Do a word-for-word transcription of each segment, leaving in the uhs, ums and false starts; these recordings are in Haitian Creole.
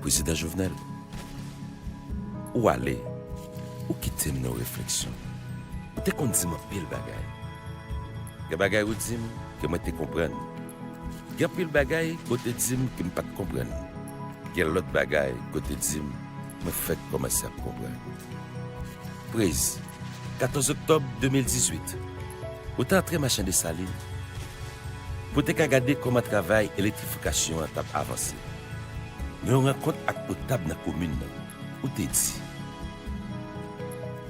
Prezidan Jovenel, ou ale, ou kite m nan refleksyon. Ou te konn di m anpil bagay. Gen bagay ou di m ke mwen te konprann. Gen anpil bagay ke w te di m ke m pa t konprann. Gen lòt bagay ke w te di m, mwen fèk kòmanse ap konprann. Prez, katòz oktòb de mil dizuit, ou te antre Machan Desalin pou w te ka gade kòman travay elektrifikasyon an t ap avanse. Nan yon rankont ak notab nan komin nan, ou te di,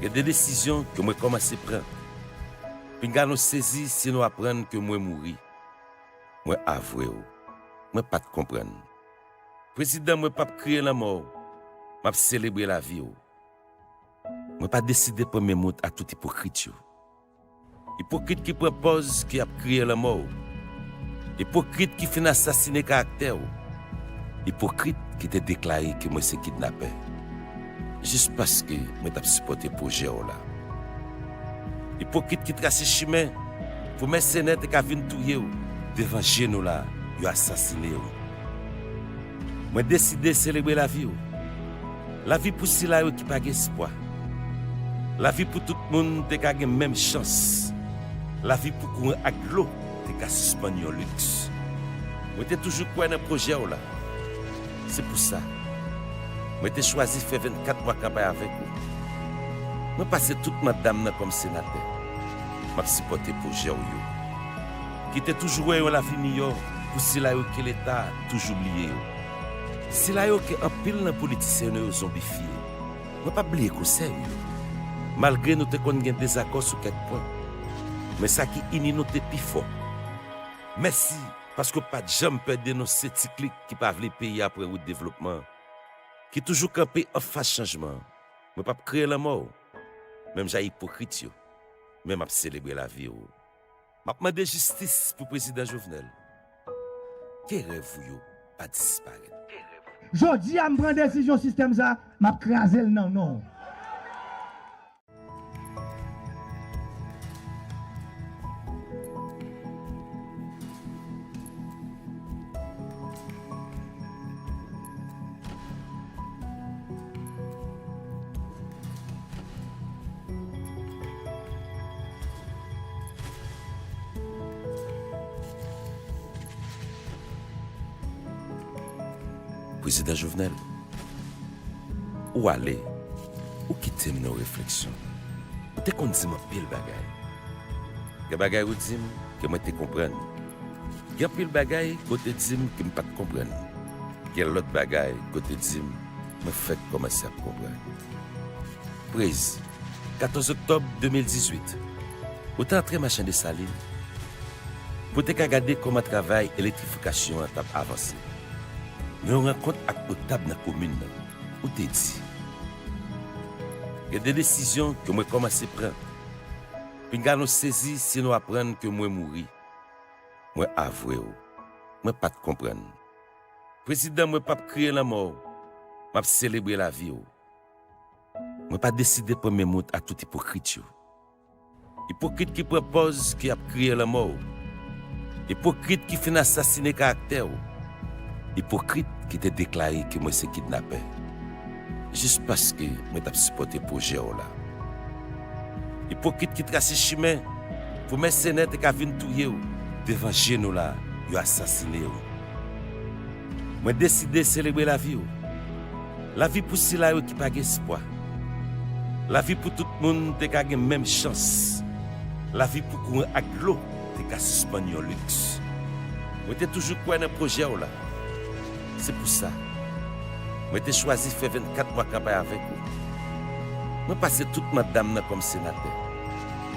gen de desizyon ke mwen kòmanse pran. Pinga nou sezi si nou aprann ke mwen mouri. Mwen avwe w, mwen pa t konprann. Prezidan, mwen p ap kriye lanmò w, m ap selebre lavi w. Mwen pa deside pran menm wout a tout ipokrit yo. Ipokrit ki pran pòz ke y ap kriye lanmò w. Ipokrit ki fin asasine karaktè w. Ipokrit ki te deklare ke mwen se kidnapè. Jis paske mwen t ap sipòte pwojè w la. Ipokrit ki trase chimen pou mèsenè te ka vin touye w devan je nou la, yo asasine w. Mwen deside selebre lavi w. Lavi pou sila yo ki pa gen espwa. Lavi pou tout moun te ka gen menm chans. Lavi pou kouran ak dlo te ka sispann yon liks. Mwen te toujou kwè nan pwojè w la. Se pou sa, mwen te chwazi fè vennkat mwa kanpay avèk ou. Mwen pase tout manda m nan kòm senatè. M ap sipòte pwojè w yo, ki te toujou wè yon lavi miyò pou sila yo ke Leta toujou bliye yo. Sila yo ke anpil nan politisyen nou yo zonbifye. Mwen p ap bliye konsèy ou yo. Malgre nou te konn gen dezakò sou kèk pwen, men sa ki ini nou te pi fò. Mèsi, paske w pa t janm pè denonse ti klik ki pa vle peyi a pran wout devlopman, ki toujou kanpe anfas chanjman. Mwen p ap kriye lanmò w, menm jan ipokrit yo, men m ap selebre lavi w. M ap mande jistis pou Prezidan Jovenel. Ke rèv ou yo pa disparèt. Jodi a, m pran desizyon sistèm sa, m ap kraze l nan non w. Prezidan Jovenel, ou ale, ou kite m nan refleksyon. Ou te konn di m anpil bagay. Gen bagay ou di m ke mwen te konprann. Gen anpil bagay ke w te di m ke m pa t konprann. Gen lòt bagay ke w te di m, mwen fèk kòmanse ap konprann. Prez, katòz oktòb de mil dizuit, ou te antre Machan Desalin pou w te ka gade kòman travay elektrifikasyon an t ap avanse. Nan yon rankont ak notab nan komin nan, ou te di, gen de desizyon ke mwen kòmanse pran. Pinga nou sezi si nou aprann ke mwen mouri. Mwen avwe w, mwen pa t konprann. Prezidan, mwen p ap kriye lanmò w, m ap selebre lavi w. Mwen pa deside pran menm wout a tout ipokrit yo. Ipokrit ki pran pòz ke y ap kriye lanmò w. Ipokrit ki fin asasine karaktè w. Ipokrit ki te deklare ke mwen se kidnapè, jis paske mwen t ap sipòte pwojè w la. Ipokrit ki trase chimen pou mèsenè te ka vin touye w devan je nou la, yo asasine w. Mwen deside selebre lavi w. Lavi pou sila yo ki pa gen espwa. Lavi pou tout moun te ka gen menm chans. Lavi pou kouran ak dlo te ka sispann yon liks. Mwen te toujou kwè nan pwojè w la. Se pou sa, mwen te chwazi fè vennkat mwa kanpay avèk ou. Mwen pase tout manda m nan kòm senatè.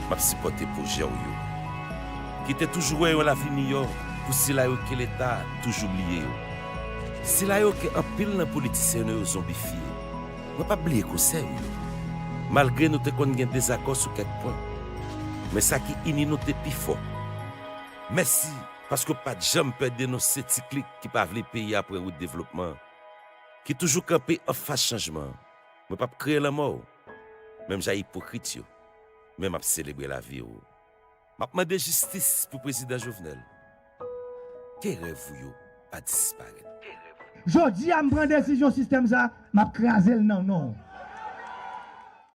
M ap sipòte pwojè w yo, ki te toujou wè yon lavi miyò pou sila yo ke Leta toujou bliye yo. Sila yo ke anpil nan politisyen nou yo zonbifye. Mwen p ap bliye konsèy ou yo. Malgre nou te konn gen dezakò sou kèk pwen, men sa ki ini nou te pi fò. Mèsi, paske w pa t janm pè denonse ti klik ki pa vle peyi a pran wout devlopman, ki toujou kanpe anfas chanjman. Mwen p ap kriye lanmò w, menm jan ipokrit yo, men m ap selebre lavi w. M ap mande jistis pou Prezidan Jovenel. Ke rèv ou yo pa disparèt. Jodi a m pran desizyon sistèm sa, m ap kraze l nan non w.